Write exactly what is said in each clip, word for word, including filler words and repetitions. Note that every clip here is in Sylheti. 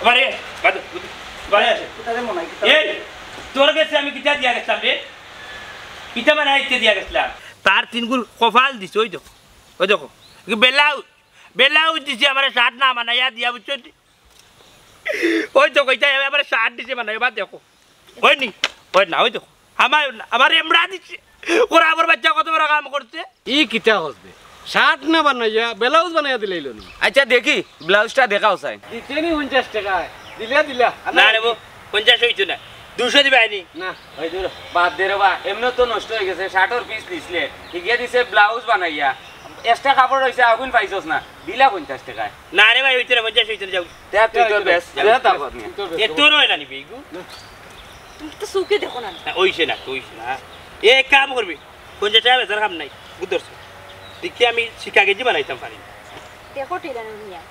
আরে, বাদ দে, বাদ দে। এই, তোর গেছে আমি কিতা দিয়া গেছলাম রে? কিতা বানাইতে দিয়া গেছলাম? তার তিনগুর কপাল দিছে, ওই দেখো, ওই দেখো। ব্লাউজ, ব্লাউজ দিছে আমারে শার্ট না বানাইয়া দিয়া, বুঝছো নি? ওই দেখো, ইটা আমারে শার্ট দিছে বানাইয়া, বাদ দেখো। ওই নি, ওই না, ওই দেখো। আমার, আমার এমরা দিছে। ওরা আমার বাচ্চা কত বড় কাম করছে। ই কিতা কস বে? শার্ট না বানাইয়া, ব্লাউজ বানাইয়া দিলাইলো নি। আচ্ছা, দেখি, ব্লাউজটা দেখাও চাই। দিতে নি পঞ্চাশ টেকা। দিলা, দিলা। না রে বউ, পঞ্চাশ অইতো না। দুইশো দিবায় নি। না, ওই দূর। বাদ দে রে বা, এমনে তো নষ্ট অই গেছে। শার্টর পিস দিছলে, হিগিয়ে দিছে ব্লাউজ বানাইয়া। এক্সট্রা কাপড় রইছে, আগুন পাইছস না। দিলা পঞ্চাশ টেকায়। না রে ভাই, অইতো না, পঞ্চাশ অইতো না, যাও। দেখ, তুই তো বেশ। দে, তারপর নিয়ে। এত নয় না নিবি, ইগু? তুমি তো চউখে দেখো না। না, অইছে না, তো অইছে না। এ, এক কাম করবি, পঞ্চাশ টেকা বেচার কাম নাই, বুঝ ধরছো? দেখি আমি শিকা গেঞ্জি বানাইতাম পারি। দেখো টেইলার মিয়া।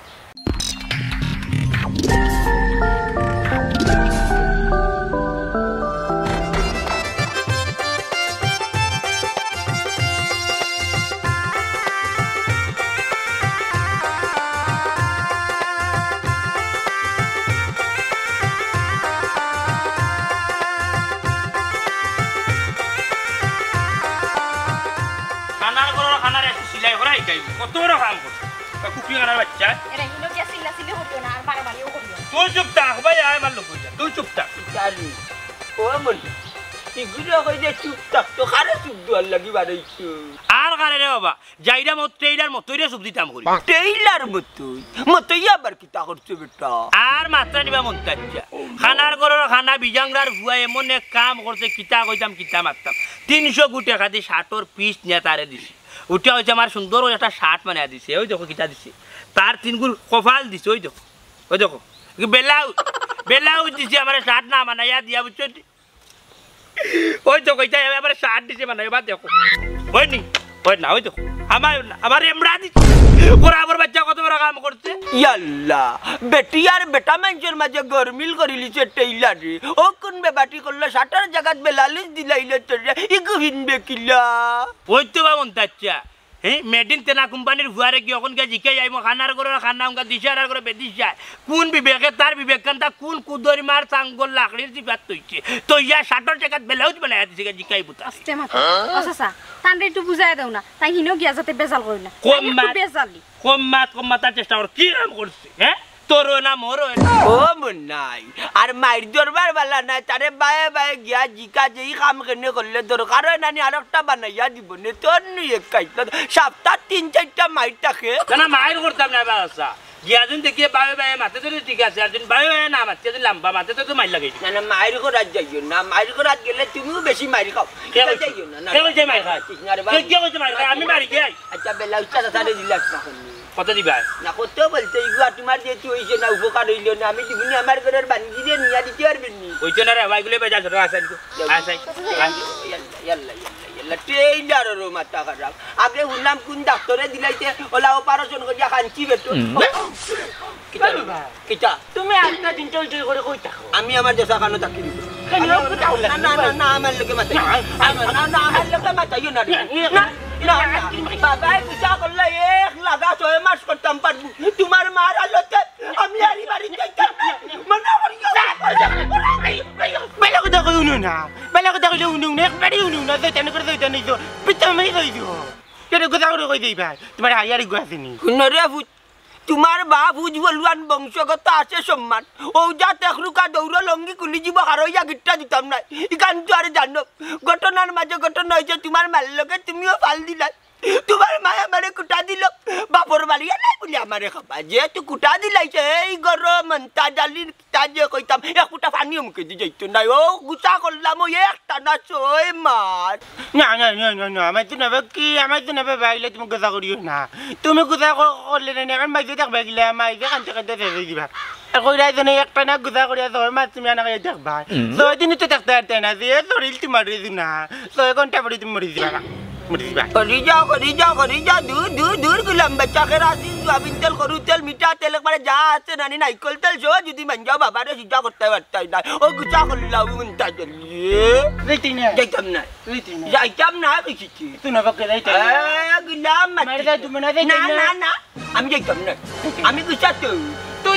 খানার ঘরর খানার একটু সিলাই করা হিকাইবো। কত বড় কাম করছে। তা কুকি খানার বাচ্চা। এরা হিনো গিয়া চিল্লা চিল্লি করিও না, আর বাড়াবাড়িও করিও না। তুই চুপ থাক, ভাই, আয় আমার লোক অইয়া। তুই চুপ থাক। জানি। ও মন, ইগুরে কই যে চুপ থাক, তো কারে চুপ দেওয়ার লাগি বাড়াইছো? আর কারে রে বাবা, যাইরা মত টেইলার মতইরে চুপ দিতাম করি। টেইলার মতই? মতই আবার কিতা করছে বেটা? আর মাত্রা নিবা মন চাইছে। খানার ঘরর খানা বিজাংরার ফুয়া এমন এক কাম করছে, কিতা কইতাম, কিতা মারতাম। তিনশো গুটি একাদি শার্টর পিস নিয়া তারে দিছে। উঠিয়া কইছে, "আমার সুন্দর করি একটা শার্ট বানাইয়া দিছে।" ওই দেখো কিতা দিছে। তার তিনগুর কপাল দিছে, ওই দেখো। ওই দেখো। ব্লাউজ, ব্লাউজ দিছে, আমারে শার্ট না বানাইয়া দিয়া, বুঝছো নি? ওই দেখো, ইটা আমারে শার্ট দিছে বানাইয়া, এবার দেখো। ওই নি, ওই না, ওই দেখো। আমার, আমার এমরা দিছে। ওরা আমার বাচ্চা কত বড় কাম করছে। ইয়াল্লা, বেটি আর বেটা মাইনষর মাঝে গরমিল করিলিছে টেইলারে। ও কোন বেবাটি করলো, শার্টর জাগাত বেলাউজ দিলাইলে তোরে, ইগু হিনবে কিলা? ওই তো বা মন চাইছে। হে, মেড ইন তেনা কোম্পানির ফুয়ারে কি অখন গিয়া জিকাই আইমু, খানার ঘরর খানা উনকা দিশার আর করে বেদিশায়। কোন বিবেকে তার বিবেকখানটা কোন কুদরি মার চাঙ্গল লাকড়ির জিপাত তইছে? তইয়া শার্টর জাগাত ব্লাউজ বানাইয়া দিছে গিয়া জিকাই বুতা। আস্তে মাতো। ও চাচা, তানরে একটু বুঝাই দেও না। তাই হিনো গিয়া যাতে বেজাল করি না। কম তাই একটু মাত। বেজালি। কম মাত, কম মাতার চেষ্টা কর। কি কাম করছে, হে? তোরও না, মোরও না। ও মন নাই। আর মাইর ধরবার বালা নাই, তারে বায়ে বায়ে গিয়া জিকা যে ই কাম কেনে করলে দরকার অয় না নি আরোকটা বানাইয়া দিব নে। তোর নুই এক কাইটলা। সপ্তাহ তিন চাইরটা মাইর থাকে। না, না, মাইর করতাম না, বাবা। গিয়া যেন দেখি বায়ে বায়ে মাতে তো ঠিক আছে, আর যেন বায়ে বায়ে না মাতে, যেন লম্বা মাতে তো, তো মাইর লাগাই দিবি। না, না, মাইর করাত যাইও না, মাইর করাত গেলে তুমিও বেশি মাইর খাও। কে কইছে? যাইও না, না। কে কইছে মাইর খায়? না রে বাবা। কে, কে কইছে মাইর খায়? আমি মারি যাই। আচ্ছা, ব্লাউজটা তাড়াতাড়ি relax রাখো নি। কত দিবা? না, কত বলতে, ইগুয়া তোমার যেহেতু অইছে না, উপকার অইলো না, আমি দিবনি আমার ঘরর বান্দিরে নিয়া দিতে পারবেন নি? অইতো না রে, ভাই, ইগুলো বেজাল ছোট আছে, আছে। ইয়াল্লা, ইয়াল্লা, ইয়াল্লা, ইয়াল্লা, টেইলাররও মাথা খারাপ। আগে হুনলাম কোন ডাক্তরে দিলাইছে, ওলা operation করিয়া খানছি বেটো। হুম। কিতা রে বা? কিতা? তুমি আটটা দিন টই টই করে কই থাকো? আমি আমার দেশা খানো থাকি দিব। কেন? আমি, না, না, না, না, আমার লগে মাতাইও না। না, না, না, না, আমার লগে মাতাইও না রে। না, না, না, না। বাবায় কিতা করলে এক লাগা ছয় মাস করতাম পারবো। তোমার মার আলতে আমি আর ই বাড়িত যাইতাম না। মনে করিও। বেলা কথা কই হুনো না। বেলা কথা কইলে হুনো না। একবারই হুনো না। শয়তানি করে শয়তানি তো। পিতা মেয়ে কই দিও। কেন কথা করে কই দিবা? তোমার হায়ারি গুয়াছিনি। হুনো রে ফুত। তোমার বাপ উজ বলুয়ান বংশগত আছে সম্মান। ও জাত একরুকা দৌড় লঙ্গি খুলি যাব, হারইয়া গিট্টা দিতাম নায়। ইখান তো আর জানো। ঘটনার মাঝে ঘটনা অইছে, তোমার মার লগে তুমিও ফাল দিলায়। তোমার মায় আমারে কুটা দিল, বাপর বাড়িয়ে নাই বলে আমারে খাবা। যেহেতু কুটা দিলাইছে, এই গরম মন্তা ডালির তা যে কইতাম, এক ফুটা পানিও মুখে দি যাইতো নায়। ও গুছা করলাম, ওই একটানা ছয় মাস। না, না, না, না, না, আমার তো নেবে কি, আমার তো নেবে বাইলে তুমি গুছা করিও না। তুমি গুছা ক-, করলে না, এখন মাইজে দেখবে গিলা, মাইজে কানতে কানতে শেষ অই দিবা। আর কইরাই তো না, একটানা গুছা করিয়া ছয় মাস তুমি আনা খাইয়া দেখবা। হুম। ছয় দিনই তো থাকতে পারতে না, যে শরীর তোমার রে না, ছয় ঘন্টা পরে তুমি মরি দিবা। মরি দিবা। করি যাও, করি যাও, করি যাও, দূর, দূর, দূর, গুলাম বাচ্চা, খেরা আসিন, সোয়াবিন তেল, গরু তেল, মিঠা তেল, একবারে যা আছে নানি, নাইকল তেল, সব যদি মান যাও, বাবারে সিজা করতে পারতাই না। ও গুছা করলাম, উনটা চলিয়ে। যাইতাই না। যাইতাম না। যাইতাম না, কইছি। তুই না বাক্কা যাইতাই না। এ, গুলাম মারি মাটি। যাই, তুমি না যাইতাই না, না। না, না। আমি যাইতাম না। আমি গুছা তো। তুই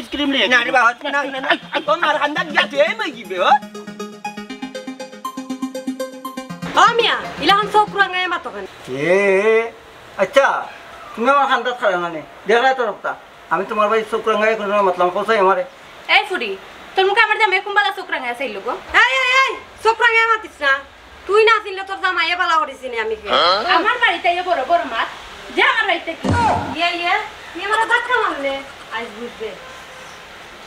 আইসক্রিম লইয়া না রে বাবা, না, না, না। ও মার কান্দাত গিয়া তুই এই মই গিবে, ও? ও মিয়া, ইলাখান চোখ রাঙাইয়া মাতো কেনে? এ, আচ্ছা, তুমি আমার কান্দাত খাড়া না নি? দেখা তো রক্তা। আমি তুমার বাড়ি চোখ রাঙাইয়া কুনু মাতলাম, কও চাই আমারে। এই ফুরি, তোর মুখে আমার জামাই কুনবালা চোখ রাঙাইয়া চাইলো গো? এই, এই, এই, চোখ রাঙাইয়া মাতিস না। তুই না চিনলে তোর জামাইয়ে বালা করি চিনে আমি কে। আমার বাড়িত আইয়া বড় বড় মাত, যে আমার বাড়িত কি? ইয়ে, ইয়ে, তুই আমারে ধাক্কা মারলে, আইজ বুঝবে।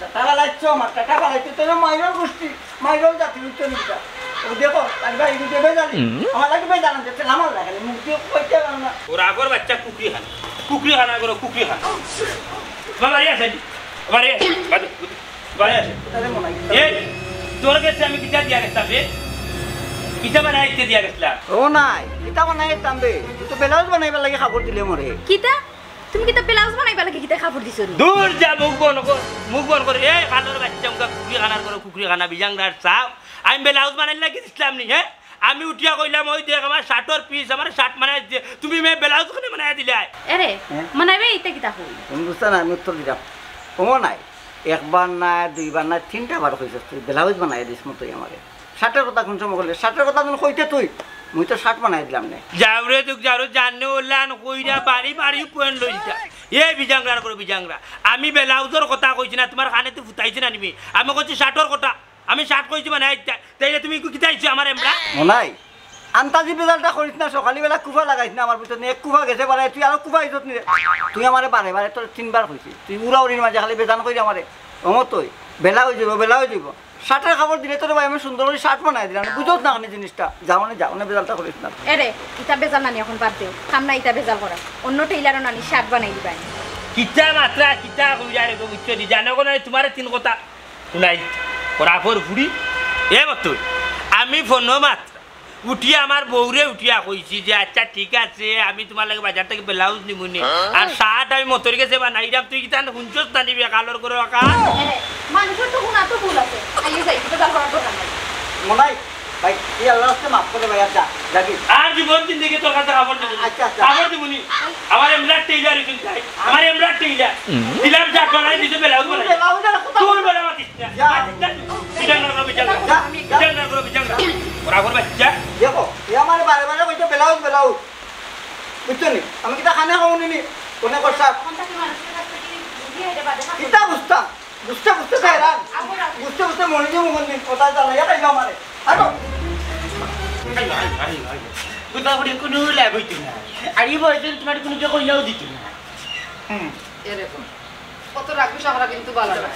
টাকা ফালাইছো আমার, টাকা ফালাইছো, তোর মাইরর গোষ্ঠী, মাইরর জাতি, বুঝছো নি ইটা? ও দেখো, তার ভাই ইগুতে বেজালি, আমার লাগি বেজান আছে, আমার লাগে, মুখ দিয়া কইতে পারো না। ওর আগর বাচ্চা কুকুরি খানা, কুকুরি খানা করো, কুকুরি খানা। বাবা, বাড়ি আছে, বাড়ি আছে, বাড়ি আছে। এই, তোর গেছে আমি কিতা দিয়া গেছলাম রে? কিতা বানাইতে দিয়া গেছলাম? ও নাই, কিতা বানাইতাম বে? তুই তো ব্লাউজ বানাইবার লাগি কাপড় দিলে মরে। কিতা? তুমি কিতা ব্লাউজ বানাইবার লাগি কিতা কাপড় দিছো নি? দূর যা, মুখ বন্ধ কর, মুখ বন্ধ কর। এই কালোর বাচ্চা, মুখা কুকুরি খানার করো, কুকুরি খানা, বিজাংরার চাও। আমি ব্লাউজ বানাইবার লাগি দিছলাম নি, হে? আমি উঠিয়া কইলাম, "ওই দেখ, আমার শার্টর পিস, আমার শার্ট বানাই দে।" তুমি মে ব্লাউজ কেনে বানাই দিলায়? এরে, হ্যাঁ? বানাইবে ইতা কিতা কই? তুমি বুঝতা না, আমি উত্তর দিলাম। ও নাই, একবার না, দুইবার না, তিনটা বার কইছস তুই, ব্লাউজ বানাই দিস মতোই আমারে। শার্টর কথা কুন সময় কইলে? শার্টর কথা যখন কইতে তুই, মুই তো শার্ট বানাই দিলাম নে। যাও রে, তুই যাও রে, জানে ওলান কইরা বাড়ি বাড়ি পয়েন্ট লইতা। এ বিজাংরার করে বিজাংরা। আমি ব্লাউজর কথা কইছি না, তুমার কানে তো ফুটাইছে না নিবি। আমি কইছি শার্টর কথা। আমি শার্ট কইছি মানে, এই তা-, তাইলে তুমি কিতা আইছো আমার এমরা? মনাই, আন্তাজি বেজালটা করিস না, সকালবেলা কুফা লাগাইস না আমার পিছনে। এক কুফা গেছে বারে, তুই আরো কুফা আইছত নি রে? তুই আমারে বারে বারে তোর তিনবার কইছি। তুই উড়াউড়ির মাঝে খালি বেজান কইরে আমারে। অমত তুই, বেলা অই যাইবো, বেলা অই যাইবো। শার্টর কাপড় দিলে তোর ভাই আমি সুন্দর করি শার্ট বানাই দিলাম। বুঝোস না কেনে জিনিসটা? যাও নে, যাও নে, বেজালটা করিস না। এরে, ইতা বেজাল নানি এখন বাদ দেও। কাম না ইতা বেজাল করা। অন্য টেইলারও নানি শার্ট বানাই দিবায়। কিতা মাতরা, কিতা কইরা রে গো, বুঝছো নি? জানো গো না, তুমারে তিন কথা হুনাই, করাফর ফুড়ি। এ বতুই, আমি ফোনো মাত্র উঠিয়া আমার বউরে উঠিয়া কইছি যে, "আচ্ছা ঠিক আছে, আমি তুমার লাগি বাজার থাকি ব্লাউজ নিমুনি, আর শার্ট আমি মতর গেছে বানাইরাম, তুই কিতা হুনছস না নিবে কালোর করে ওকা?" এরে, মানুষর তো হুনা তো ভুল আছে। আইয়ে যাই, কিতা দরকার দরকার নাই। মনাই, ভাই, তুই আল্লাহর রাস্তে মাফ করে ভাই, আচ্ছা, যাবি। আর জীবন জিন্দেগি তোর কাছে কাপড় দিমুনি। আচ্ছা, আচ্ছা। কাপড় দিমুনি। আমার এমরা টেইলার হইছইন তাই। আমার এমরা টেইলার। দিলাম যা বানাই দিছে, ব্লাউজ বানাই। ব্লাউজ আর কোথাও তোর বেলা মাতিস না। যা। মাতিস না তুই। বিজাংরা করো, বিজাংরা। যা, যা। বিজাংরা করো, বিজাংরা। ওরা করবে, যা। দেখো, এ আমার বারে বারে কইছে ব্লাউজ, ব্লাউজ। বুঝছো নি? আমি কিতা কানে কও নি? কোনে করছা? কিতা বুঝতা? বুঝতে বুঝতে তো হেরান। বুঝতে বুঝতে মরে যাবো মনে নেই। কোথায় চালাইয়া খাইলো আমারে। আরো। I, I, I, I. কোথাও করে কোনো লাভ হইতো না। আর এই বয়সে তোমার কোনো কেউ কইলেও দিত না। হুম। এরকম। কত রাগ গুসা করা কিন্তু ভালো না।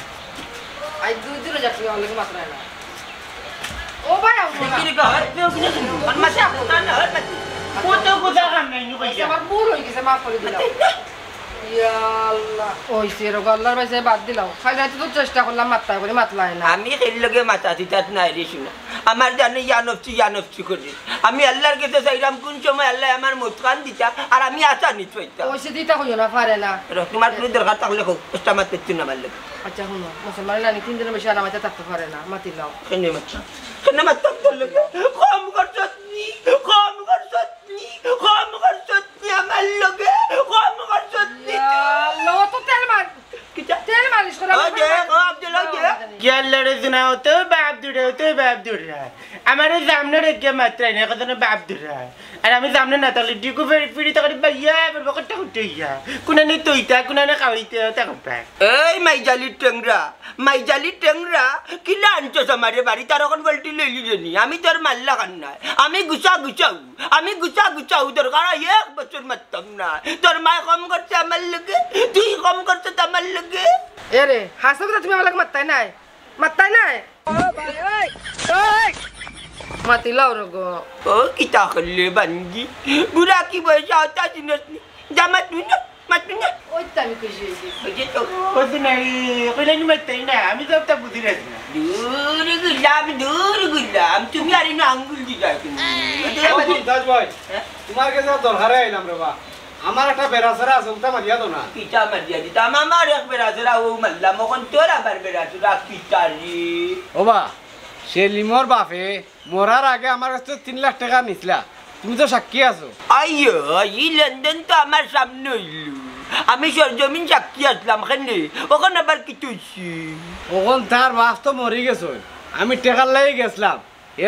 আই দুই দিনও যাচ্ছি, আমার লগে মাত্রায় না। ও ভাই, আমার কি রে, ঘর? কেউ কি জানে? আমার মাঝে আপনার না হয় নাকি? কত কথা কাম নাই, নি কইয়া। আমার ভুল হয়ে গেছে, মাফ করে দিলাম। ইয়া আল্লাহ। ওই সে রোগ আল্লাহর ভাই সাহেব বাদ দিলাও। খালি রাতে তো চেষ্টা করলাম, মাততায় করি মাতলায় না। আমি এর লগে মাতা দিতাত নাই রে, শুনো। আমার জানে ইয়া নফসি, ইয়া নফসি করে। আমি আল্লাহর কাছে চাইলাম, কোন সময় আল্লাহ আমার মত খান দিতা, আর আমি আশা নিত পাইতাম। ওই সে দিতা কইও না, পারে না। র, তোমার কোনো দরকার থাকলে কও, ওস্তা মাত পেচ্ছু না আমার লগে। আচ্ছা, শুনো, মুসলমানের নানি তিন দিনের বেশি আরামাইতে থাকতে পারে না, মাতি লাও। কেন মাততাম? কেন মাততাম তোর লগে? কম করছত নি, কম করছত নি, কম করছত নি আমার লগে, কম করছত নি। ইয়া আল্লাহ, ও তো তেল মার। কিতা? তেল মালিশ করে ও আমার যে, মাথা ও আব্দুল, ও যে। কি আল্লাহ রে জুনা, ও তো বাপ দুরা, ও তো বাপ দুরা। আমারে জামনে রেখে মাত্রাই না, কত না বাপ দুরা। আর আমি জামনে না তাহলে ডিগু ফেরি ফিরি তখন বাইয়া, এবার বকটটা উঠে ইয়া। কোনানে তৈতা, কোনানে খাওয়াইতে, তা করবা। এই মাইজালি টেংরা, মাইজালি টেংরা, কিলা আনছস আমারে বাড়ি, তার এখন বলটি লইলি রে নি। আমি তোর মাল্লা খান নাই। আমি গুছা গুছাউ, আমি গুছা গুছাউ, দরকার হয় এক বছর মারতাম না। তোর মায় কম করছে আমার লগে, তুই কম করছত আমার লগে। এ রে, হাসা কথা তুমি আমার লগে মাততায় নায়, মাততায় নায়। মাতিলাও রে গো। ও কিতা করলে বান্দি? বুড়া কি বয়সে হতা চিনস নি? যা মাত তুই না, মাত তুই না। ওই তো আমি খুশি হয়েছি। ওই যে তো। কইছি নাই, কইলে নি মাততায় না, আমি তো একটা বুদ্ধি রাখি না। দূর গুলাম, দূর গুলাম, তুমি আর ইনো আঙ্গুল দি যাও তুমি। ওই যে ও আমার দাস ভাই, হ্যাঁ? তোমার কাছে দরকারে আইলাম রে বা। আমার একটা বেড়াছেড়া আছে, ওটা মারিয়া দাও না। কিতা মারিয়া দিতাম? আমার এক বেড়াছেড়া ও মারলাম, অখন তোর আবার বেড়াছেড়া কিতা রে? ও বা, সেলিমর বাপে মরার আগে আমার কাছ থাকি তিন লাখ টেকা নিছলা, তুমি তো সাক্ষী আছো। আইয়ো, ই লেনদেন তো আমার সামনে অইলো। আমি সরজমিন সাক্ষী আছলাম, কেনে? অখন আবার কিতা অইছে? অখন তার বাপ তো মরি গেছইন, আমি টেকার লাগি গেছলাম,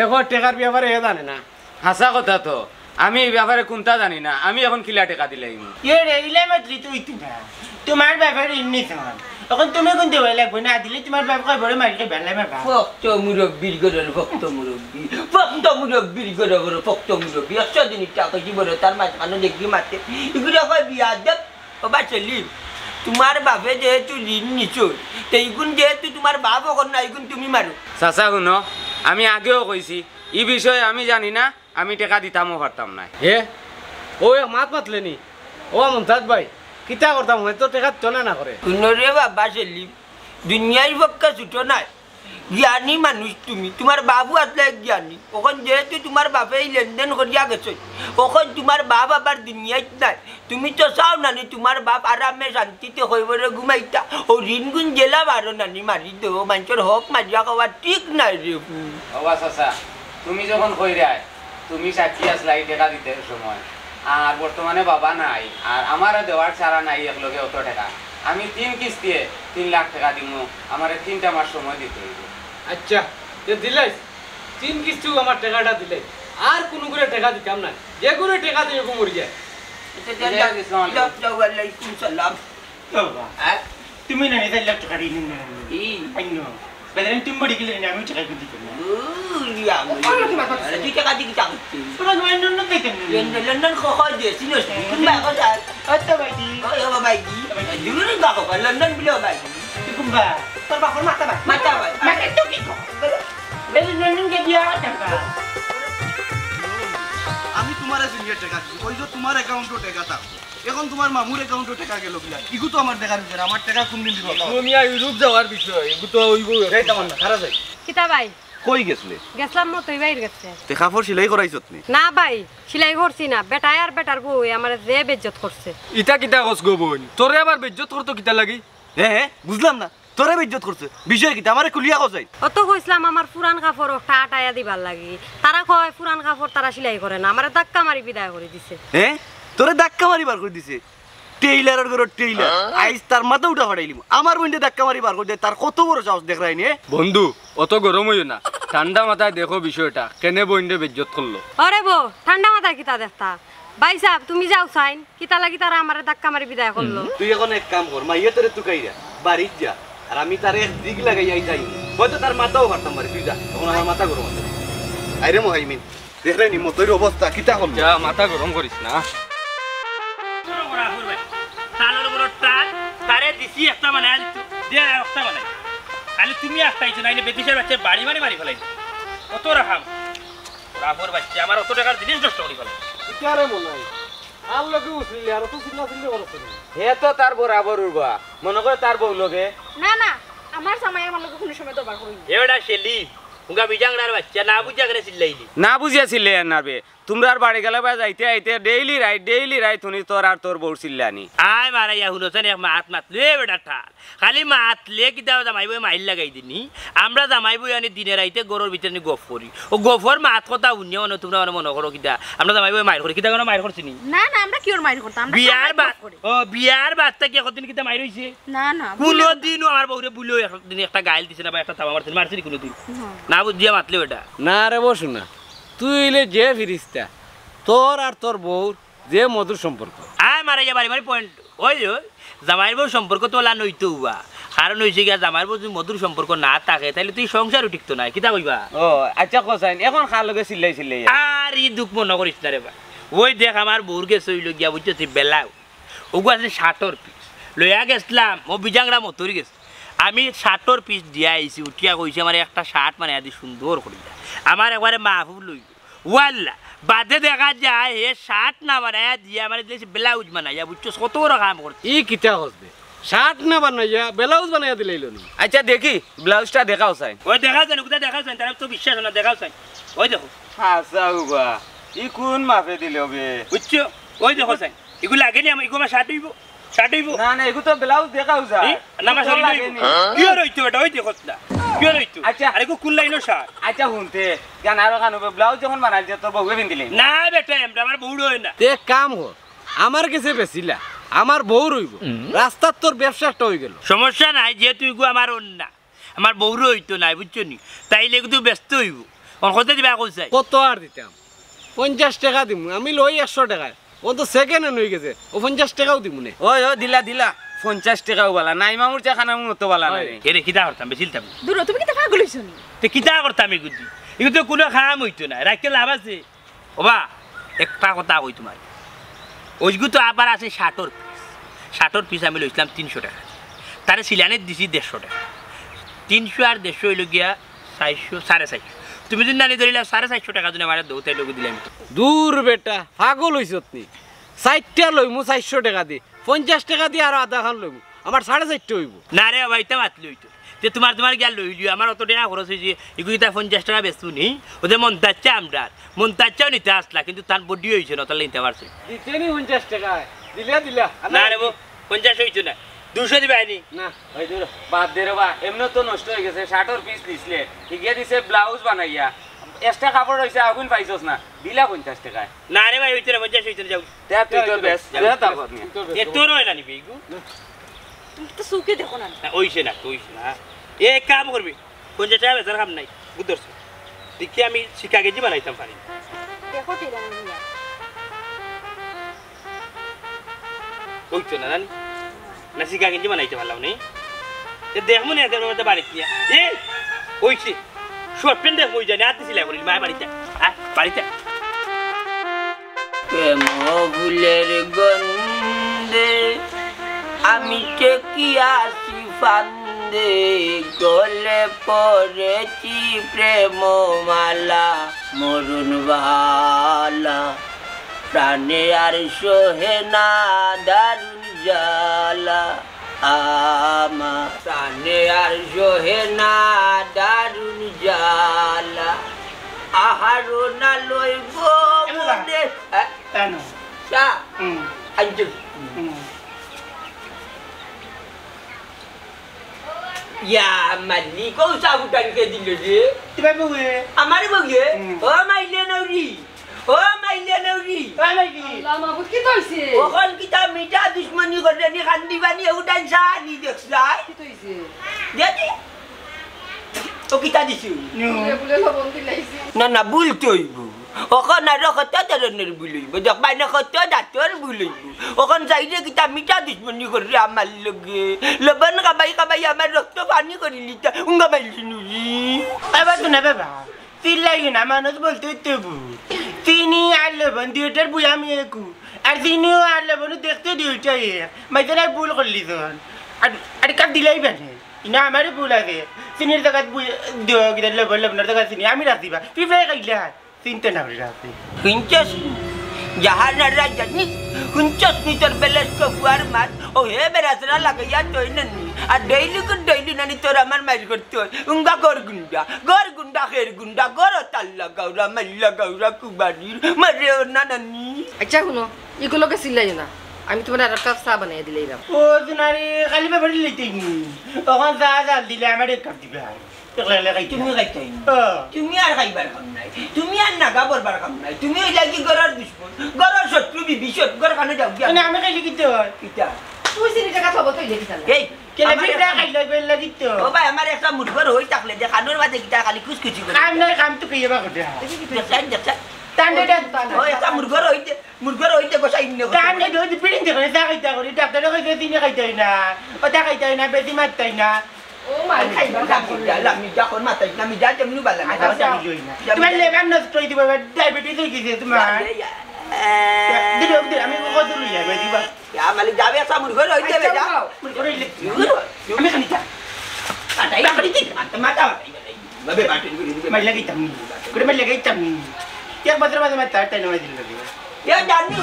অখন টেকার ব্যাপারে হে জানে না। হাছা কথা তো, আমি ই ব্যাপারে কুন্তা জানি না, আমি অখন কিলা টেকা দিলাইমু? এরে, ইলা মাতলে তো অইতো না। তুমার বাপে ঋণ নিছইন। অখন তুমি কুন্তা অওয়া লাগবো না, দিলে তুমার বাপ কয় বড় মারি খাইবা, লাই মারবা। ভক্ত মুরব্বির ঘরর ভক্ত মুরব্বি, ভক্ত মুরব্বির ঘরর ভক্ত মুরব্বি। একশো দিন ইটা কইছি বড়, তার মাঝখানো দেখি মাতে। ইগুলা কয় বিয়াদব। ও বা সেলিম, তুমার বাপে যেহেতু ঋণ নিছইন, তে ইগুন যেহেতু তুমার বাপ অখন না, ইগুন তুমি মারো। চাচা হুনো, আমি আগেও কইছি, ই বিষয়ে আমি জানি না, আমি টেকা দিতামও পারতাম নায়। হে? অউ এক মাত মাতলে নি? ও মন্তাজ ভাই, কিতা করতাম, অয় তো টেকা দিতো না, না করে। হুনো রে বাবা সেলিম, দুনিয়ার পক্ষে ছুটো নায়, জ্ঞানী মানুষ তুমি, তুমার বাপও আছলা এক জ্ঞানী। অখন যেহেতু তুমার বাপে ই লেনদেন করিয়া গেছইন, অখন তুমার বাপ আবার দুনিয়াত নাই, তুমি তো চাও না নি তুমার বাপ আরামে শান্তিতে কবরে ঘুমাইতা। অউ ঋণগুন যেলা পারো না নি মারি দেও, মানষর হক মারিয়া খাওয়া ঠিক নায় রে পুত। ও বা চাচা, তুমি যখন কইরায়, তুমি সাক্ষী আছলায় ই টেকা দিতে সময়, আর বর্তমানে বাবা নাই, আর আমারও দেওয়ার চারা নাই একলগে অত টেকা। আমি তিন কিস্তিয়ে তিন লাখ টেকা দিমু, আমারে তিনটা মাস সময় দিতে অইবো। আচ্ছা, তে দিলাইছ, তিন কিস্তিউ আমার টেকাটা দিলাইছ, আর কুনুগুরে টেকা দিতাম নায়, যেগুরে টেকা দিমু মরি যায়। আচ্ছা, যাও, যাও, যাও, যাও, ওয়ালাইকুম সালাম। বাবা, হ্যাঁ? তুমি না নি চাইর লাখ টেকা ঋণ নিলে না। ই। আইনো। বেদরেন তুমি বড়ি গেলে না, আমি টেকা দিতে না। ও, ইয়া, ও, আমার কি মাথা আরে, তুই টেকা দিয়ে কি চা করছিস? শোনা, তোমার লন্ডন যাইতাম না। লন্ডন, লন্ডন খ-, খ-, দিয়ে, চিনিস নি? তুমি এখন যাস। আচ্ছা, ভাই, কি? ওই, ও, ভাই, কি? ভাই, কি? দূরে গা বাবা, লন্ডন বলে, ও, ভাই, কি? তুই কুম্বা? তোর বাপর মাথা ভাই। মাথা ভাই। মাথা তো কি কর? এই লন্ডন কে দিয়া টাকা। আমি তুমারে দুনিয়ার টেকা দিছি, ওই যে তুমার অ্যাকাউন্টো টেকা থাকবো। এখন তুমার মামুর অ্যাকাউন্টো টেকা গেল কিলা? ইগু তো আমার দেখার বিষয় না, আমার টেকা কোন দিন দিবা? ইগু মিয়া ইউরোপ যাওয়ার বিষয়, ইগু তো অইবো। যাইতাম না, খারা যাই। কিতা ভাই? কই গেছলে? গেছলাম মতই ভাইর গেছে। তে কাপড় সিলাই করাইছত নি? না ভাই, সিলাই করছি না। বেটায় আর বেটার বউয়ে আমারে যে বেইজ্জত করছে। ইতা কিতা কস গো বইন? তোরে আবার বেইজ্জত করতো কিতা লাগি? হে, হে, বুঝলাম না। তোরে বেইজ্জত করছে? বিষয় কিতা? আমারে খুলিয়া কও চাই। অত কইছলাম আমার পুরান কাপড় একটা আটাইয়া দিবার লাগি। তারা কয় পুরান কাপড় তারা সিলাই করে না। আমারে ধাক্কা মারি বিদায় করি দিছে। হে? তোরে ধাক্কা মারি বার করি দিছে? টেইলারর ঘরর টেইলার। আইজ তার মাথা উঠা ফাটাইলিমু। আমার বইনরে ধাক্কা মারি বার করি দে, তার কত বড় সাহস দেখরায়নি, হে? বন্ধু, অত গরম অইও না। ঠান্ডা মাথায় দেখো বিষয়টা, কেনে বইনরে বেইজ্জত করলো। আরে বো, ঠান্ডা মাথায় কিতা দেখতা? ভাইসাব, তুমি যাও চাইন। কিতা লাগি তারা আমারে ধাক্কা মারি বিদায় করলো? তুই এখন এক কাম কর, মাইয়া তোরে তুকাইরা বাড়িত যা, আর আমি তারে এক দিক লাগাইয়া যাই, হয়তো তার মাথাও ফাড়তাম পারি। তুই যা, এখন আমার মাথা গরম আছে। আইরে মোহাইমিন, দেখরায়নি মতইর অবস্থা, কিতা করলো? যা, মাথা গরম করিস না। তালর উপর তাল, তারে দিছি একটা বানাই আনতো, দে আর একটা বানাই। খালি তুমি একটা আইছো, নাইলে বেটিসের বাচ্চা বাড়ি মারি মারি ফালাইছো। কত রাখাম? রাফর বাচ্চা, আমার অত টেকার জিনিস নষ্ট করি ফালাইছো। ইতারে মনে হয়। আর লগে উছলিলে আর অত চিল্লা চিল্লি করছ কেনে? হে তো তার বরাবর উবা। মনে করে তার বউ লগে। না, না, আমার জামাই আমার লগে কুনু সময় দরবার করইন না। এ বেটা শেলি, হুঙ্গা বিজাংড়ার বাচ্চা, না বুঝিয়া কেনে চিল্লাইলি? না বুঝিয়া চিল্লাইয়ার না বে। তুমরার বাড়িগালা বায় যাইতে আইতে ডেইলি রাইত, ডেইলি রাইত হুনি তোর আর তোর বউর চিল্লানি। আয় মারাইয়া হুনো চাইন এক মাত মাতলে, এ বেটা ঠার। খালি মাতলে কিতা জামাই বউয়ে মাইর লাগাই দিনি? আমরা জামাই বউ আনি দিনে রাইতে ঘরর ভিতরে নি গফ করি। অউ গফর মাত কথা হুনিয়া মানে তুমরা মানে মনে করো কিতা? আমরা জামাই বউয়ে মাইর করি, কিতা কুনু মাইর করছি নি? না, না, আমরা কিওর মাইর করতাম? আমরা বিয়ার সারা বাদ, গফ করি। ও, বিয়ার বাদ থাকি একদিন কিতা মাইর অইছে? না, না, ভুলে কুনুদিনও আমার বউরে ভুলেও একদিন একটা গাইল দিছে না বা একটা থাবা মারছে নি? মারছে নি কুনুদিন? না। না বুঝিয়া মাতলে বেটা। না রে বসু না, তুই অইলে যে ফিরিস্তা, তোর আর তোর বউর যে মধুর সম্পর্ক। আয় মারাইয়া বাড়ি বাড়ি point। ওই, ওই, জামাইর বউর সম্পর্ক তো অলা নইতো উবা। কারণ অইছে গিয়া জামাইর বউর যদি মধুর সম্পর্ক না থাকে, তাইলে তো ই সংসারও টিকতো নায়। কিতা কইবা? ও, আচ্ছা, কও চাইন, এখন কার লগে চিল্লাই চিল্লাই? আর ই দুখ মনো করিস না রে বা। ওই দেখ, আমার বউর গেছে অইলো গিয়া, বুঝছো তুই, বেলাউজ। ওগু আছে শার্টর পিস। লইয়া গেছলাম, ও বিজাংড়া মতইর গেছে। আমি শার্টর পিস দিয়া আইছি, উঠিয়া কইছে, "আমারে একটা শার্ট বানাইয়া দি সুন্দর করি।" আমার একবারে মাহফুব লইল। ওয়াল্লা, বাদে দেখা যায় হে শার্ট না বানাইয়া দিয়া আমারে দিলাইছে ব্লাউজ বানাইয়া, বুঝছস? কত বড় কাম করছে। ই কিতা কস বে? শার্ট না বানাইয়া ব্লাউজ বানাইয়া দিলাইলো নি? আচ্ছা দেখি, ব্লাউজটা দেখাও চাইন। ওই দেখাও চাইন, ওগুলা দেখাও চাইন, তারা তো বিশ্বাস হয় না, দেখাও চাইন। ওই দেখো। হাছা উবা, ই কুন মাপে দিল বে? বুঝছো? ওই দেখো চাইন। ইগু লাগেনি আমার, ইগু আমার শার্ট অইবো? শার্ট অইবো? না, না, ইগু তো ব্লাউজ দেখাও যায়। এই, না, আমার ইগু তো শার্ট অইবো। লাগেনি। ইয়ে রইতো বেটা, ওই দেখো না। কিয় লইতো? আচ্ছা। আরে, কো কোন লাইনর শার্ট? আচ্ছা, হুনতে, জান আরো কানো ব্লাউজ যখন বানাইল যে তোর বউয়ে পিন্দিলে? না বেটা, এমরা আমার বউর অয় না। তে এক কাম কর, আমার গেছে বেচিলা, আমার বউর অইবো। রাস্তাত তোর ব্যবসা একটা অই গেল। সমস্যা নাই, যেহেতু ইগু আমার অইন না, আমার বউর অইতো নায়, বুঝছো নি? তাইলে কিন্তু ব্যস্ত অইবো। অখন কত দিবা কও চাই? কত আর দিতাম? পঞ্চাশ টেকা দিমু, আমি লই একশো টেকায়। অখন তো সেকেন্ড হ্যান্ড অই গেছে, অউ পঞ্চাশ টেকাও দিমু নে। ওই, ওই, দিলা, দিলা। পঞ্চাশ টেকাও বালা, নাইমা মুরচা খানা মুরতো বালা নাই। এরে কিতা করতাম, বেচিলতাম। দূর, তুমি কিতা পাগল অইছো নি? তে কিতা করতাম ইগুদি? ইগু তো কুনু কাম অইতো নায়, রাখিয়া লাভ আছে? ওবা, একটা কথা কই তুমারে। অইগু তো আবার আছে শার্টর পিস। শার্টর পিস আমি লইছলাম তিনশো টেকা। তারে সিলানিত দিছি দেড়শো টেকা। তিনশো আর দেড়শো অইলো গিয়া চাইরশো, সাড়ে চাইরশো। তুমি যুদি নানি ধরিলাও সাড়ে চাইরশো টেকা যুদি আমারে দেও, তাইলে অগু দিলাইমু। দূর বেটা, পাগল অইছত নি? চাইরটা লইমু চাইরশো টেকা দি, পঞ্চাশ টেকা দি আরো আধাখান লইমু, আমার সাড়ে চাইরটা অইবো। না রে বাবা, ইতা মাতলে অইতো। তে তুমার, তুমার গিয়া লইলিও, আমার অত টেকা খরচ অইছে, ইগু ইতা পঞ্চাশ টেকা বেচমু নি, অউ যে মন্তাজ চাচা আমরার, মন্তাজ চাচাও নিতা আছলা, কিন্তু তান বডি অইছে না, তাইলে নিতা পারছে। দিতে নি পঞ্চাশ টেকায়, দিলা, দিলা। না রে বো, পঞ্চাশ অইতো না, দুইশো দিবায় নি। না, ওই দূর, বাদ দে রে বা, এমনে তো নষ্ট অই গেছে, শার্টর পিস দিছলে, হিগিয়ে দিছে ব্লাউজ বানাইয়া, এক্সট্রা কাপড় রইছে, অগুন পাইছস না, দিলা পঞ্চাশ টেকায়। না রে ভাই, অইতো না, পঞ্চাশ অইতো না, যাও। দেখ, তুই তোর বেশ, দে তারপর নিয়া। এ তোর অয় না নি বে ইগু? তুমি তো চউখে দেখো না। না, অইছে না, অইছে না। এ কাম করবি, পঞ্চাশ টেকা বেচার কাম নাই, বুঝছস? দেখি আমি শিকা গেঞ্জি বানাইতাম পারি। দেখো, দিলাম আমি। অইতো না, জানি? না, শিকা গেঞ্জি বানাইতে পারলাম নি। এ দেখমু নে, এদের মধ্যে বাড়িত নিয়া। এ, অইছে। শর্ট প্যান্ট দেখমু, অউ জানি, আতি সিলাই করি, মায় বাড়িত। হ্যাঁ, বাড়িত। প্রেম ফুলের গন্ধে আমি ঠেকিয়াছি ফান্দে, গলে পড়েছি প্রেম মালা, মরণ বালা। প্রাণে আর সহে না দারুণ জ্বালা আমার, প্রাণে আর সহে না দারুণ জ্বালা। আহারো না লইব এ বাবা। মনে, হ্যাঁ? কেন? চা? হুম। আনতে। হুম। ইয়া মালিক, ও চা ফুটানি কে দিল রে? তোমার বউয়ে। আমার বউয়ে? হুম। ও মাইলে নৌরি। ও মাইলে নৌরি। ও মাইলে। আল্লাহ মাবুদ, কিতা অইছে? অখন কিতা মিঠা দুশমনি করলে নি কান্দি বানি উঠান চা নি দেখছাই? কিতা অইছে? দেখি। ও কিতা দিছে? বুলে বুলে লবণ দিলাইছে। না, না, বুলতে অইব। অখন আরো কত ধরনের বুল অইব। দেখবায় না কত জাতর বুল অইব। অখন চাইরে কিতা মিঠা দুশমনি কররে আমার লগে। লবণ খাবাই খাবাই আমার রক্ত পানি করিলিতা। উঙ্গা মাইলে নৌরি। এবার তো না বাবা। চিল্লাইও না, মানুষ বলতে তো ভুল। চিনি আর লবণ দুইটার বয়াম একু। আর চিনি আর লবণ দেখতে দুইটাই এক। মাইতে নাই ভুল করলি তখন। আর, আর কাপ দিলাই বানে। ইনা আমারও ভুল আছে। চিনির জাগাত বু-, দিও, কিতা লবণ, লবণর জাগাত চিনি। আমি রাখছি বা। তুই ফ্রাই খাইলে হয়। চিন্তা না করি রাখছি। হুনছস নি? জাহানারা জানি। হুনছস নি তোর বেলেস তো বুয়ার মাত। ও হে বেড়াছড়া লাগাইয়া তই নানি। আর ডেইলি কু ডেইলি নানি তোর আমার মাইর করতে হয়। উঙ্গা ঘর গুন্ডা, ঘর গুন্ডা, খের গুন্ডা, ঘর তাল্লা গাউরা, মাল্লা গাউরা, কুবানির, মারে ও না নানি। আচ্ছা হুনো, ইগুর লগে চিল্লাইও না। আমি তুমার আর এক কাপ চা বানাইয়া দিলাইরাম। ও, তুনারে খালি ব্যাপারে লইতে নি। অখন চা জাল দিলে আমার এক কাপ দিবে আর। একলা একলা খাইতে তুমি হয়। খাইতে হয়। ও। তুমি আর খাইবার কাম নাই। তুমি আর নাগা বরবার কাম নাই। তুমি অইলা কি ঘরর দুশমন? ঘরর শত্রু বিভীষণ। ঘর খানো যাও গিয়া। মানে আমি খাইলে কিতা হয়? কিতা? তুই চিনি টাকা থব তুই দেখি তাহলে। এই, কেলে আমার পিঠা একটা খাইলে বেল লাগি তো? ও ভাই, আমার একটা মুঠঘর হই থাকলে যে খানোর মাঝে কিতা খালি খুশখুশি করে। কাম নাই, কাম তো পেয়ে বা ঘটে। দেখছেন, দেখছেন? তান্ডে ডাক। ও, একটা মুঠঘর হইতে মুরগর ওই দেখো, সাইড নিয়ে তার কথা। নেই, ওই যে বিল্ডিং দেখো, চা খাইতে করি, ডাক্তারে কইছে চিনি খাইতে হয় না, ওটা খাইতে হয় না, বেশি মারতে হয় না। ও মা, খাইবা, খাইবা। আমি যা, আমি যা, কোন মাথায় না, আমি যা, যেমনি বালা, আমি আচ্ছা, যা। আমি লই না। যা, তোমার যা। লিভার নষ্ট হয়ে দিবে, ডায়াবেটিস হয়ে গেছে তোমার। যা, যা, যা। দিদি, দিদি, আমি কত লই যাবে, দিবা? যা, মালিক, যাবে, একটা মুরগর ওই দেবে, আচ্ছা, যা। বাবা। মুরগর ওই লে-, মুরগর ওই। আমি খালি যা। আটাই, আটাই, আটাই, মাথা, মাথা, আটাই। ভাবে বাটে করে দিবে। মাইর লাগাইতাম নি। করে মাইর লাগাইতাম নি। এক বছর মাঝে মাঝে তার টাইম দিল লাগে। এ জানু।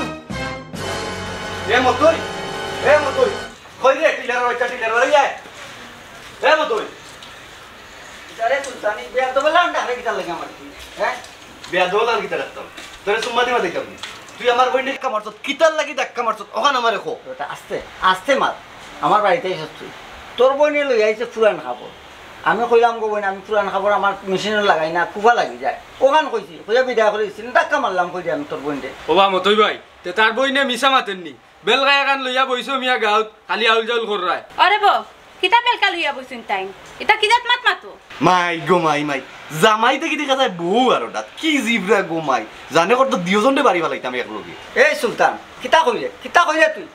এ মতই। এ মতই। কই রে, টিলার বাচ্চা, টিলার বাড়ি যায়। এ মতই। আরে সুলতানি, বেয়াদব লান ডাকে কিতা লাগে আমার? হ্যাঁ? বেয়াদব লান কিতা রাখতাম? তোরে চুম্মা দিবা দিতাম নি। তুই আমার বইনে ধাক্কা মারছত, কিতার লাগি ধাক্কা মারছত? ওখান আমারে কো। ওটা আস্তে, আস্তে মার। আমার বাড়িতে এসেছ তুই। তোর বইনে লই আইছে পুরান কাপড়। আমি কইলাম গো বইন, আমি পুরান কাপড় আমার মেশিনো লাগাই না, কুফা লাগি যায়। অখান কইছি, কইয়া বিদায় করি দিছি, ধাক্কা মারলাম কইরে আমি তোর বইনরে। ওবা মতই ভাই, তে তার বইনে মিছা মাতের নি? বেলকা এখান লইয়া বইছো মিয়া গাউত, খালি আউল জাউল কররায়। আরে বো, কিতা বেলকা লইয়া বইছইন তাইন? ইতা কি জাত মাত মাতো? মাই গো মাই, মাই। জামাইতে কিতা কাজায় বউ আর ওটা? কি জিবরা গো মাই। জানে করতো দুইওজনরে বাড়ি ফালাইতাম একলগে। এই সুলতান, কিতা কইরে? কিতা কইরে তুই?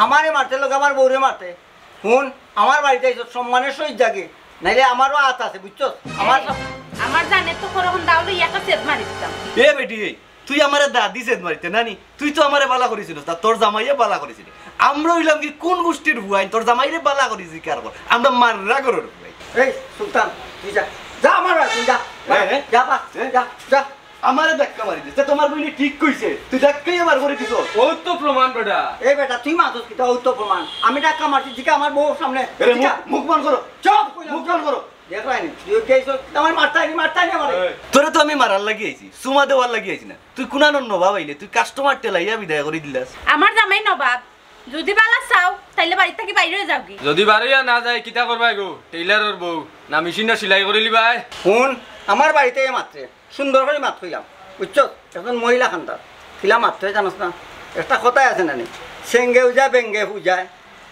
আমারে মারতে লগে আমার বউরে মারতে। হুন, আমার বাড়িত আইছস সম্মানের সহিত যাগে, নাইলে আমারও আত আছে, বুঝছস? আমার এই, আমার জানে তো করখন দাও লইয়া একটা সেট মারি দিতাম। এ বেটি, এই, তুই আমারে দাদি সেট মারিতে নানি? তুই তো আমারে বালা করিছিলস না, তোর জামাইয়ে বালা করিছিল। আমরা অইলাম কি কোন গোষ্ঠীর হুয়াইন? তোর জামাইরে বালা করিছি কার ঘর? আমরা মাররা ঘরর হুয়াইন। এই সুলতান, তুই যা, যা আমার বাড়ি, তুই যা, হ্যাঁ, হ্যাঁ। যা বা, হ্যাঁ। যা, যা। আমারে ধাক্কা মারি দিস। তে তোমার বইনে ঠিক কইছে, তুই ধাক্কাই আমার করে দিছস। অউ তো প্রমাণ বেটা। এই বেটা, তুই মাতস কিতা? অউ তো প্রমাণ। আমি ধাক্কা মারছি, জিকা আমার বউর সামনে। এরে, জিকা। মুখ, মুখ বন্ধ করো। চুপ, কইলাম, মুখ চুপ। বন্ধ করো। দেখরায়নি, তুই কে আইছস? আমার মারতায়নি, মারতায়নি আমারে। এই। তোরে তো আমি মারার লাগি আইছি, চুমা দেওয়ার লাগি আইছি না। তুই কুনানর নবাব আইলে, তুই কাস্টমার ঠেলাইয়া বিদায় করি দিলাস। আমার জামাই নবাব, যদি বালা চাও, তাইলে বাড়ি থাকি বাইরে যাওগি। যদি বারইয়া না যায়, কিতা করবায় গো? টেইলারর বউ, না মেশিনো সেলাই করিলিবায়? হুন, আমার বাড়িত এ মাত্রে সুন্দর করি মাত কইলাম, বুঝছস? একজন মহিলা খান্দার, কিলা মাততে জানোস না? একটা কথাই আছে না নি, সেঙ্গে উজায়, বেঙ্গে উজায়,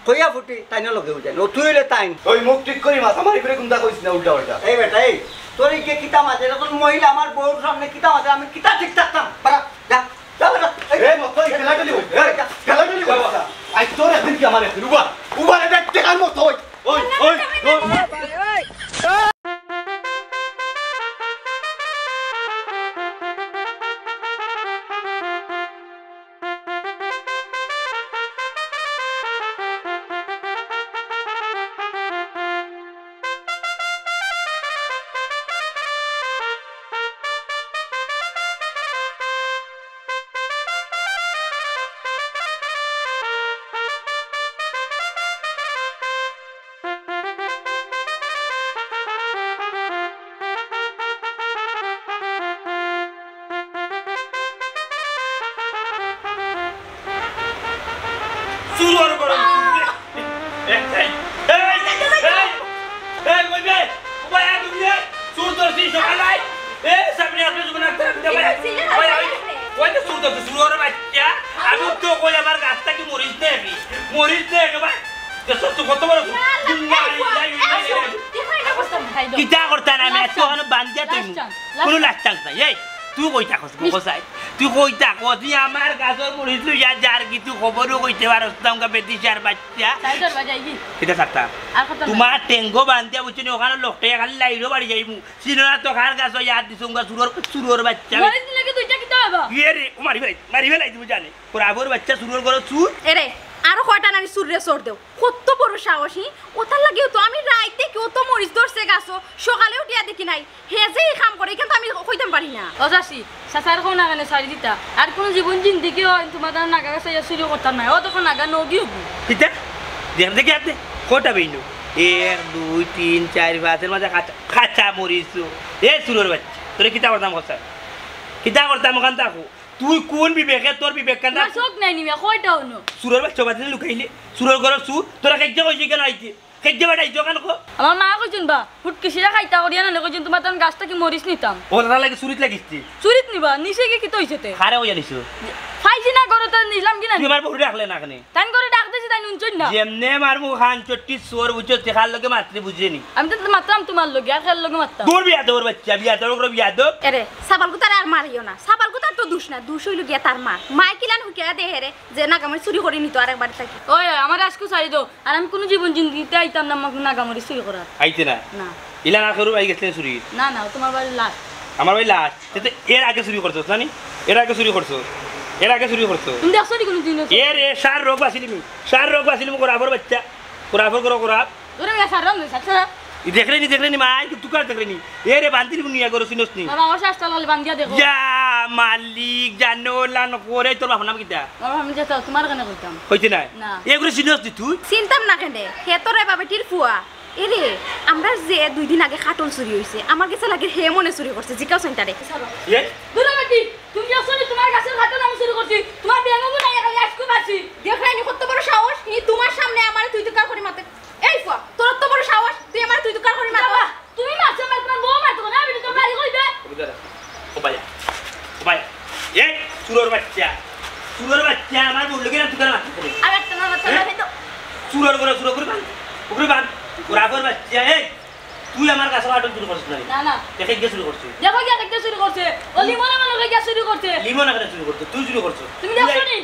কইয়া ফুটি, তাইনও লগে উজায়। ও তুই অইলে তাইন। ওই মুখ ঠিক করি মাত, আমার ইগুরে কুন্তা কইস না, উল্টা উল্টা। এই বেটা, এই, তোর এই যে কিতা মাতে, একজন মহিলা আমার বউর সামনে কিতা মাতে, আমি কিতা ঠিক থাকতাম? বাড়া, যা, যা বেটা, এই, এ মত, এই খেলাখেলি হইছে, এই, যা। খেলাখেলি হইছে। আই তোর একদিন কি আমার একদিন, উবা, উবা রে, দেখ, দেখার মতো হই। ওই, ওই, ওই। চুর ওর ঘরো। এই, এই, এই, এই, এই, কই বে? ও ভাই, আয় তুমি রে। চুর ধরছি সকালে। এ, সামনে আপনি যুবন আক্তার, আপনি ভাই। ভাই, ওই, ওই তো চুর ধরছে, চুর ওর বাচ্চা। আমি তো কই আমার গাছ থাকি মরিচ নে কি? মরিচ নে কি ভাই? দেখো তো কত বড় চুর। ইয়া আল্লাহ, ইন্না এই লিল্লাহি ওয়া ইন্না ইলাইহি রাজিউন। কিতা করতাম ভাই? কিতা করতাম আমি? এত লাস্ট অনো বান্ধিয়া তুই। লাস্ট চান্স, লাস্ট কোনো চান্স। লাস্ট চান্স নাই। এই, তুই কই থাকস গো, কসাই? তুই কই থাকস? তুই আমার গাছর মরিচ লইয়া যার কি তুই খবরও কইতে পারস না, উনকা বেটি সার বাচ্চা। সাইডর বাজাই কি? কিতা সারতা? আর কথা না। তোমার টেঙ্গো বান্ধিয়া বুঝছো নি, ওখানো লোকটা খালি লাইরো বাড়ি যাইমু। চিনো না তো কার গাছ ইয়াদ দিছো, উনকা চুরর, চুরর বাচ্চা। মরিচ নিলে কি দুইটা কিতা হইব? ইয়ে রে, ও মারি ভাই, মারি ভাই, তুমি জানে। কোরাফর বাচ্চা চুরর ঘরো চুর। এরে, আরো কয়টা নানি চুররে চড় দেও। কত বড় সাহস, হি? ওটার লাগিও তো আমি রাইতে কি অত মরিচ ধরছে গাছো, সকালে উঠিয়া দেখি নাই। হে যে এই কাম করে, ইখান তো আমি কইতাম পারি না। ও চাচি, চাচার কও না কেনে ছাড়ি দিতা? আর কোনো জীবন জিন্দিগি হয় তোমার তার নাগা গাছে ইয়া চুরি করতাম না। ও তখন নাগা নগি হবো। কিতা? দেখ দেখি আপনি কটা বেইনো? এক, দুই, তিন, চার, পাঁচ, এর মাঝে কাঁচা, কাঁচা মরিচ। এ চুরর বাচ্চা, তোরে কিতা করতাম কথা? কিতা করতাম ওখান থাকো? তুই কোন বিবেকে তোর বিবেক কান্দা? না, চোখ নাই নিমিয়া, কয়টা হনো? চুরর বাচ্চা বাদে লুকাইলে, চুরর ঘরর চুর, তোরা কেজ্জা কইছি কেন আইতে? কেজ্জা বেটা আইতো কেন কো? আমার মা কইছইন বা, হুটকি সিরা খাইতা করিয়া না কইছইন তোমার তান গাছ থাকি মরিচ নিতাম। ও দাদা লাগে চুরিত লাগিস তুই। চুরিত নিবা, নিচে গিয়ে কিতা হইছে তে? খারে ওই জানিস। ফাইছি না ঘরো তো নিলাম কি না? তুই আমার বউরে রাখলে না কেনে? তান ঘরো ডাক দিছি, তাই নুনছইন না। যেমনে আমার মুখ হান চট্টি চোর বুঝছো, তে খার লগে মাতলে বুঝে নি। আমি তো মাতলাম তোমার লগে, আর কার লগে মাততাম? দূর বিয়াদবর বাচ্চা, বিয়াদবর ঘরো বিয়াদব। এরে, সাবাল কুতারে আর মারিও না। সাবাল কুতার তো দোষ না, দোষ হইল গিয়া তার মা। মায় কিলান হুকিয়া দেহে রে, যে নাগামরিচ চুরি করি নিত আরেক বাড়ি থাকি। ওই, ওই, আমার আজকে ছাড়ি দাও। আর আমি কোনো জীবন জিন্দিগিতে আইতাম না, আমাকে নাগামরিচ চুরি করার। আইতে না? না। ইলা না করু ভাই গেছলে চুরি? না, না, ও তোমার বাড়ি লাস্ট। আমার ভাই লাস্ট। তে তো এর আগে চুরি করছো, জানি? এর আগে চুরি করছো। এর আগে চুরি করছো। তুমি দেখছো নি কোনো দিন? এ রে, সার রোগ বাঁচিলি মি। সার রোগ বাঁচিলি মি, কোরাফর বাচ্চা। কোরাফর করো, কোরাফ। তোরা মিয়া সার রং সার সার। ই দেখরে নি, দেখরে নি, মা, আই তো তুকার দেখরে নি। এ রে, বান্দির বুনিয়া করো, চিনস নি? বাবা, আমার শ্বাসটা লাল বান্দিয়া দেখো। ইয়া, মালিক, জানো, লান করে, তোর বাপর নাম কিতা? বাবা, আমি যেতা তোমার কেনে কইতাম। কইতে নাই? না। এগুলো চিনস নি তুই? চিনতাম না কেনে? হে তোর এ বাবেটির ফুয়া। এ রে, আমরা যে দুই দিন আগে কাটল চুরি হইছে, আমার গেছে লাগে হে মনে চুরি করছে, জিকাও চিন্তা রে। এ? দূর বেটি, তুমি আসলে তোমার গাছের কাটল আমি চুরি করছি, তোমার বেঙ্গল নাই, খালি আজকে পাচ্ছি। দেখরায় নি কত বড় সাহস, ই তোমার সামনে আমারে তুই তুকার করি মাতে। এই ফুয়া, তোর তো বড় সাহস, তুই আমারে তুই তুকার করি মাতে। চুরর বাচ্চা, চুরর বাচ্চা, আমার বউর লগে না তুই কেনে মাতিস? আর একটা না, আর একটা না, হ্যাঁ? এই তো। চুরর ঘরো চুরর ঘরো বান, ঘরো বান, খরাফর বাচ্চা। এই, তুই আমার গাছর কাটল চুরি করছস না? না, না। কে গিয়া চুরি করছে? দেখো গিয়া কে চুরি করছে। ও লিমন আমার লগে গিয়া চুরি করছে। লিমন কেনে চুরি করছে? তুই চুরি করছস। তুমি দেখছো নি?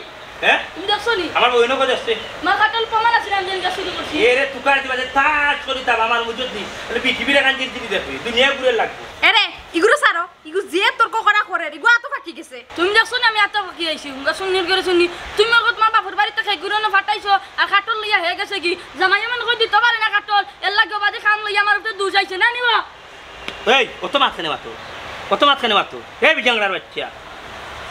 হ্যাঁ? তুমি দেখছো নি? আমার বইনও কই দেখছে। আমার কাটল প্রমাণ আছে, আমি যেন গিয়া চুরি করছি। এরে তুকার দিবা যে তাস করি তাব আমার মুজত দি। তাহলে পৃথিবীর এখান জিত জিতি দেখবি। দুনিয়া ঘুরে লাগবে। এরে, ইগুরে ছাড়ো। ইগু যে তর্ক করা করের, ইগু আতো ফাকি গেছে। তুমি দেখছো না আমি আতো ফাকি আইছি? হুঙ্গা শুনির ঘরে শুনি। তুমি ওগো তোমার বাপর বাড়িত খেগুরো না ফাটাইছো, আর কাটল লইয়া হে গেছে কি? জামাই এমন কই দিতে পারে না কাটল, এর লাগি বাদে কাম লইয়া আমার উপরে দুষ আইছে না নিবা? এই, অত মাত কেনে মাতো? অত মাত কেনে মাতো? এই বিজাংরার বাচ্চা।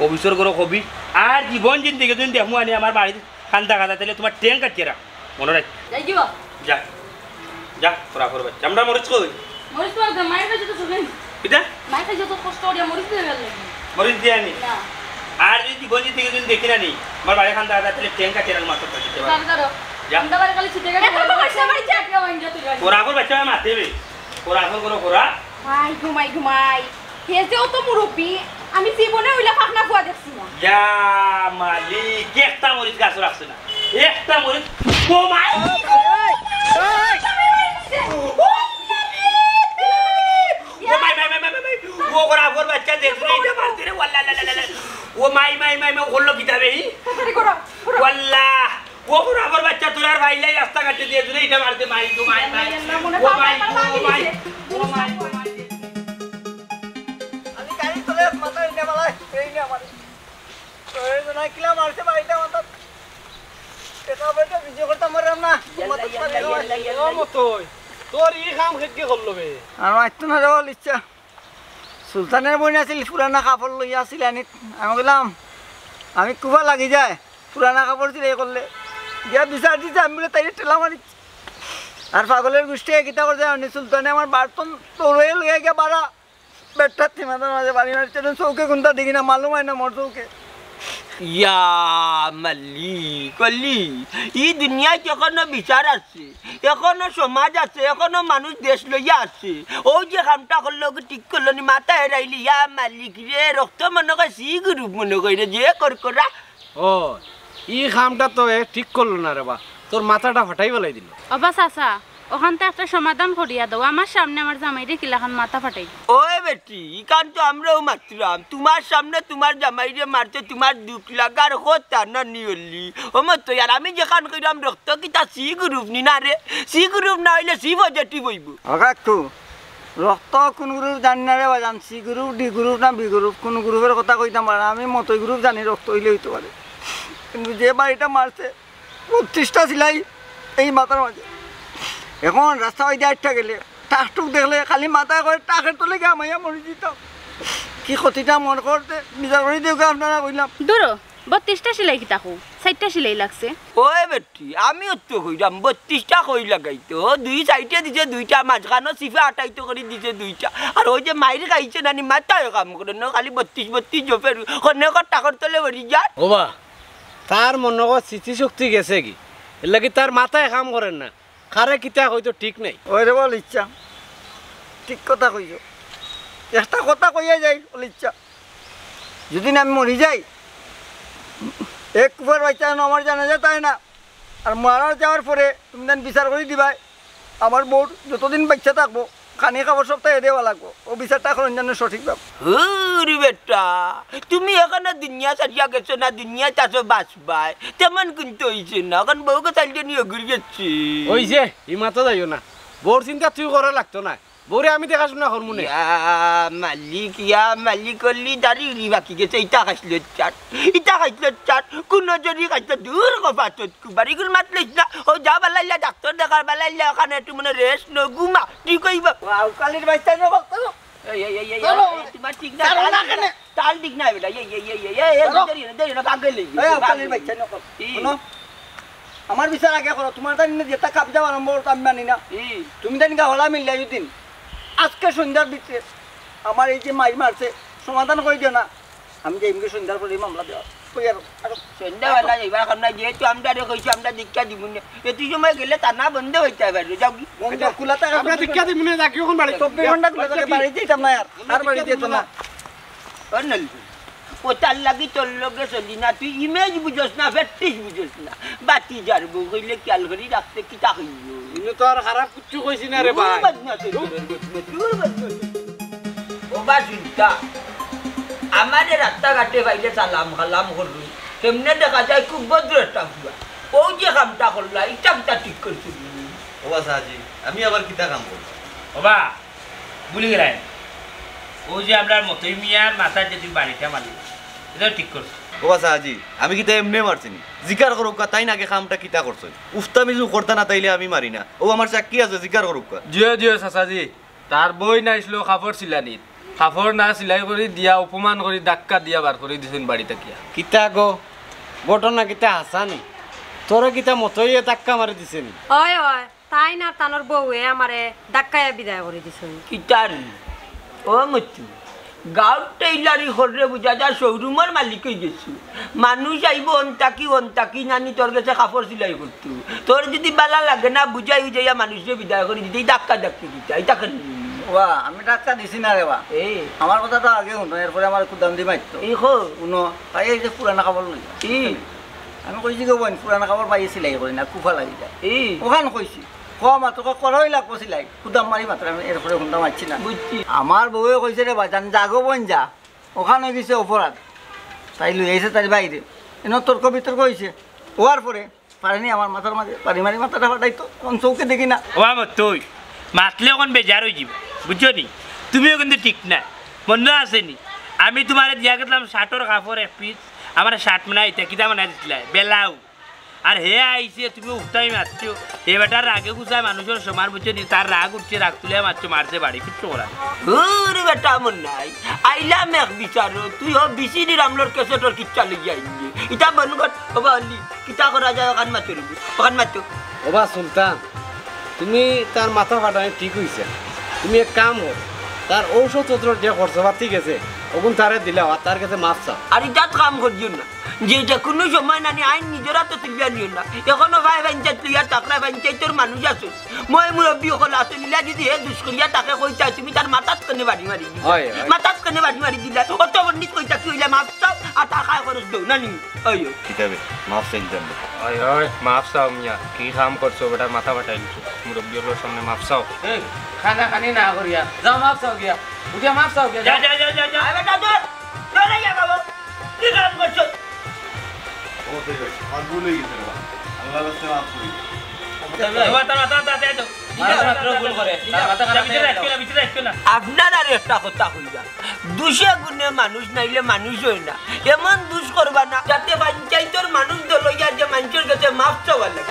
অফিসর ঘরো কবি, আর জীবন জিন্দেগি যদি দেখমু আনি আমার বাড়িত কান্দা কান্দা, তাহলে তোমার ট্যাং কাটিয়ে রাখ। মনে রাখ। যাই কি বা? যা। যা, খরাফর বাচ্চা। আমরা মরিচ কই? মরিচ তো আছে, মায়ের কাছে তো শুনেন। কিতা? মায়ের কাছে তো কষ্ট করিয়া মরিচ দিয়ে গেল। মরিচ দিয়ে আনি? না। আর যদি জীবন জিন্দেগি যদি দেখি না নি, আমার বাড়ি কান্দা কান্দা, তাহলে ট্যাং কাটিয়ে রাখ মাত্র পাঁচ দিতে পারে। দাঁড়া, দাঁড়া। যা। আমরা বাড়ি খালি ছিটে গেছে। এত পয়সা বাড়ি যায়। খরাফর বাচ্চা মাতে বে। খরাফর করো খরা। মাই ঘুমাই ঘুমাই। হে যে অত মুরব্বি, আমি জীবনে ওইলা ফাকনা ফুয়া দেখছি না। ইয়া মালিক, একটা মরিচ গাছও রাখছে না। একটা মরিচ, ও মাই! ও মাই, মাই, মাই, মাই, মাই, মাই। ও খরাফর বাচ্চা, দেখছো না, ইটা মারছে রে, ওয়াল্লা, লা, লা, লা, লা। ও মাই, মাই, মাই, মাই, ও করলো কিতা বে? তাড়াতাড়ি করো, করো। ওয়াল্লা। ও খরাফর বাচ্চা, তোর আর ভাই লাই রাস্তাঘাটে দিয়ে দূরে ইটা মারতে মাই গো মাই, মাই। ইয়াল্লা, মনে ও মাই গো, ও মাই। ও মাই গো, ও মাই। আমি গাড়ি চলে মাথা এনে মালাই, এই নে আমার। ওই জন্য কিলা মারছে বাড়িটা মাথা। এটা বলতে ভিডিও করতাম পারলাম না। ইয়াল্লা, ইয়াল্লা, ইয়াল্লা, ইয়াল্লা। ও মতই, তোর ই কাম খেতকে করলো বে? আর মারতো না রে বল ইচ্ছা। সুলতানের বইন আছিল, পুরানা কাপড় লইয়া আছিল আনিত। আমি কইলাম, আমি কুবা লাগি যায়, পুরানা কাপড় সিলাই করলে। গিয়া বিচার দিছে, আমি বলে তাইরে ঠেলা মারি। আর পাগলের গোষ্ঠী কিতা করছে, আমি সুলতানে আমার বার্তন দৌড়ে লইয়া গিয়া বাড়া। বেটার তিমাদের মাঝে বাড়ি মারছে, চোখে কোনটা দেখি না, মালুম হয় না মোর চোখে। ইয়া মালিক, অলি, ই দুনিয়াত এখনো বিচার আছে, এখনো সমাজ আছে, এখনো মানুষ দেশ লইয়া আছে। ও যে কামটা করলো, ওকে ঠিক করলো নি, মাথা হেরাইলি, ইয়া মালিক রে, রক্ত মনে কয় সি গ্রুপ মনে কয় রে, যে করকরা। ও, ই কামটা তো এ ঠিক করলো না রে বা, তোর মাথাটা ফাটাই ফেলাই দিল। ওবা চাচা, ওখান তো একটা সমাধান করিয়া দাও, আমার সামনে আমার জামাইরে কিলাখান মাথা ফাটাই দিল। ওই বেটি, ইখান তো আমরাও মাতরাম, তোমার সামনে তোমার জামাইরে মারতে তোমার দুখ লাগার কথা না নি অলি। ও মতই, আর আমি যেখান কইরাম রক্ত কিতা সি গ্রুপ নি না রে, সি গ্রুপ না হইলে সি পজিটিভ হইব। ও কাকু, রক্ত কোন গ্রুপ জানি না রে বাজান, সি গ্রুপ, ডি গ্রুপ না বি গ্রুপ, কোন গ্রুপের কথা কইতাম পারি না। আমি মতই গ্রুপ জানি, রক্ত হইলে হইতে পারে, কিন্তু যে বাড়িটা মারছে, বত্রিশটা সিলাই এই মাথার মাঝে। এখন রাস্তা ওই দিয়ে আটটা গেলে, টাকটুক দেখলে খালি মাথায় করে টাকের তলে গিয়া মাইয়া মরি দিতাম। কি ক্ষতিটা মন করতে বিচার করে দিও আপনারা কইলাম। দূরো, বত্রিশটা সিলাই কিতা কও? চাইরটা সিলাই লাগছে। ওই বেটি, আমিও তো কইরাম, বত্রিশটা কই লাগাইতো? দুই সাইডে দিছে দুইটা, মাঝখানো সিফা আটাইতো করে দিছে দুইটা। আর ওই যে মাইর খাইছে নানি, মাথায় কাম করে না, খালি বত্রিশ বত্রিশ জপের, কনে কর টাকর তলে মরি যায়। ওবা, তার মনে কর স্মৃতিশক্তি গেছে কি, এর লাগি তার মাথায় কাম করে না। কারে কিতা কইতো ঠিক নাই। ওই রে বল ইচ্ছা, ঠিক কথা কইছো। একটা কথা কইয়া যাই বল ইচ্ছা, যদি না আমি মরি যাই, এক কুফার বাচ্চা যেন আমার জানাজা তাই না। আর মারা যাওয়ার পরে তুমি দেন বিচার করি দিবায়। আমার বউর যতদিন বাচ্চা থাকবো, খানি খাবার সপ্তাহে দেওয়া লাগবো। ও বিচারটা এখন অন্যান্য সঠিক ভাব। হুর বেটা, তুমি এখনো দুনিয়া ছাড়িয়া গেছো না, দুনিয়াত আছো বাঁচবায়, তেমন কিন্তু হইছে না। এখন বউকে চাইলে নিয়ে ঘুরে গেছি। ওই যে, ইমাতো যাইও না, বউর চিন্তা তুই করা লাগতো না, বউরে আমি দেখাশোনা করমু নে। ইয়া মালিক, ইয়া মালিক, অলি দাড়ি উলি বাকি গেছে, ইটা খাইছিল চাট, ইটা খাইছিল চাট, কোন জরি খাইছিল, দূর কপাতত কুবারি গুল মাত লইছ না। ও যা বালাইলা ডাক্তার দেখার, বালাইলা ওখানে একটু মনে রেস্ট নো, ঘুমা, ঠিক হইব। ওয়াও, কালির বাইস্তা নো বলতো। এই, এই, এই, এই, চলো। এই, তোমার ঠিক না, ছাড়ো তাল না ঠিক না, কেনে? তাল ঠিক না বেটা। এই, এই, এই, এই, এই, এই, চলো। দেরি না, দেরি না, পাগল হয়ে গেছে, এই, পাগল কালির হয়ে বাইস্তা গেছে। নো বলতো। কি? শোনো, আমার বিচার আগে করো, তোমার জানি না যেটা কাপ যাওয়া আরম্ভ করতো আমি মানি না। কি? তুমি জানি গা হলা মিললে ওই দিন। আজকে সন্ধ্যার ভিতরে আমার এই যে মাই মারছে, সমাধান করে দিও না। আমি যাইমু গি সন্ধ্যার পরে মামলা দেওয়া। কই আর, আর সন্ধ্যাবেলা যাইবা, এখন না, যেহেতু আমরা রে কইছি, আমরা দীক্ষা দিব না। এত সময় গেলে তা না বন্ধ হইতে হবে, যাও কি? বন্ধ, খোলা থাকে আমরা চব্বিশ দীক্ষা ঘন্টা। দিব না, যাকি এখন বাড়ি। চব্বিশ ঘন্টা খোলা থাকে, আচ্ছা, কি? বাড়ি যাইতাম না আর, আমরা আর বাড়ি দীক্ষা দিব যেতাম না। না। আর নালি। ও তার লাগি তোর লগে চলি না, তুই ইমেজ বুঝস না, ফেটিস বুঝস না। বাতি যার বউ কইলে খেয়াল করি রাখতে কিতা কইল? ইনো তো আর খারাপ কিচ্ছু কইছি না রে ভাই। বাদ না তোর, তোর বাদ না। ও বা চিন্তা, আমারে রাস্তাঘাটে পাইলে সালাম কালাম করবি, কেমনে দেখা যায় খুব ভদ্র একটা পুয়া। ও যে কামটা করলা, ইটা কিতা ঠিক করছিল? ও বা চাচাজি, আমি আবার কিতা কাম করলাম? ও বা, ভুলি গেলাম। ও যে আমরার মতই মিয়ার মাথায় যে তুই বাড়িটা মারলি, ইটা ঠিক করছ। ও বা চাচাজি, আমি কিতা এমনে মারছি নি? জিকার করুক্কা, তাইন আগে কামটা কিতা করছইন? উফতা মিজু করতা না তাইলে আমি মারি না। ও আমার সাক্ষী আছে, জিকার করুক্কা। জিও জিও চাচাজি, তার বইন আইছলো কাপড় সিলানিত। কাপড় না সিলাই করি দিয়া, অপমান করি, ধাক্কা দিয়া বার করি দিছইন বাড়ি থাকিয়া। কিতা গো, ঘটনা কিতা হাছা নি? তোরে কিতা মতইয়ে ধাক্কা মারি দিছে নি? অয়, অয়, তাইন আর তানর বউয়ে আমারে ধাক্কাইয়া বিদায় করি দিছইন। কিতার? ও মতু, গাউর টেইলারি কররে বুঝা যায় শোরুমর মালিক অই গেছু। মানুষ আইবো অন্তাকি অন্তাকি নানি তোর গেছে কাপড় সিলাই করতু। তোর যদি বালা লাগে না, বুঝাই যাইয়া মানুষরে বিদায় করি দিতে, ই ধাক্কা ধাক্কি দিতে, ইটা কেনে? ওবা, আমি ধাক্কা দিছি না রে বা। এ। আমার কথা তো আগে হুনো, এরপরে আমার কুদাম দি মারতো। এই কো? হুনো, তাই এই যে পুরানা কাপড় লইয়া। ই। আমি কইছি গো বইন, পুরানা কাপড় পাইয়ে সিলাই করি না, কুফা লাগি যায়। ই। ওখান কইছি, কম আর তোকে করাই লাগবো সিলাই। কুদাম মারি মাত্র আমি এরপরে হুনতাম পারছি না। বুঝছি। আমার বউয়ে কইছে রে বা, জান যা গো বইন যা। ওখান অই গেছে অপরাধ। তাই লই আইছে তার বাইরে। এনে তর্ক বিতর্ক অইছে। অওয়ার পরে পারেনি আমার মাথার মাঝে বাড়ি মারি মাথাটা ফাটাইতো। এখন চউখে দেখি না। ও আমার তুই মাতলে এখন বেজার অই যিবো, বুঝছো নি? তুমিও কিন্তু ঠিক না, মনো আছে নি? আমি তুমারে দিয়া গেছিলাম শার্টর কাপড় এক পিস, আমার শার্ট বানাইতে কিতা বানাই দিছিলা? বেলাউ। আর হে আইছে, তুমি উফতাই মারছো। হে বেটার রাগে গুছায় মানুষর সমান, বুঝছো নি? তার রাগ উঠছে, রাগ তুলে মারছো, মারছে বাড়ি, কিচ্ছু করার নাই। ওরে বেটা, মন নাই। আইলাম এক বিচারো, তুই হ বিসিডির আমলর ক্যাসেটর কিচ্ছা লইয়া আইলি। ইটা বন্ধ কর, ওবা অলি, কিতা করা যায়, ওখান মাতো রে, ওখান মাতো। ওবা সুলতান, তুমি তার মাথা ফাটানি ঠিক অইছে। তুমি এক কাম করো, তার ঔষধপত্রর যে খরচপাতি গেছে, ওগুন তারে দিলাও, আর তার গেছে মাফ চাও। আর ইটাত কাম করিও না। যে, যে কুনু সময় নানি আইন নিজর আতো তুলিয়া নিও না। এখনো ভাই পঞ্চায়েত লইয়া থাকরা পঞ্চায়েতর মানুষ আছে। ময় মুরব্বি অকল আছে, নিলা যদি হে দুষ করিয়া তাকে কইতা, তুমি তার মাথাত কেনে বাড়ি মারি দিলা? হয়, হয়। মাথাত কেনে বাড়ি মারি দিলা? অত পণ্ডিত কইতা কি অইলা মাফ চাও, আর তার খায় খরচ দেও না নি? ওই, ওই। কিতাবে মাফ চাইতাম না। ওই, ওই, মাফ চাও মিয়া। কি কাম করছো বেটার মাথা ফাটাই দিছো। মুরব্বি অকলর সামনে মাফ চাও। এই, খানা খানি না করিয়া, যাও মাফ চাও গিয়া। উঠিয়া মাফ চাও গিয়া, যা, যাও। যা, যা, যা, যা। আরে বেটা, ধর। ধরে গিয়া বাবু। কি কাম করছো? ও তো ভাই, আমার ভুল অই গেছে রে বা। আল্লাহর রাস্তায় মাফ করি। বাবা, তারা, তারা, তারা, তারা, তারা। মানুষ মাত্র ভুল করে। তার মাথা খারাপ ভিতরে হয়ে রাখিও না, ভিতরে রাখিও না। আপনার আর একটা কথা কইবা। দুষে গুণে মানুষ নাইলে মানুষ অয় না। এমন দুষ করবা না, যাতে পঞ্চায়েতর মানুষ দল অইয়া যে মানষর গেছে মাফ চাওয়া লাগে।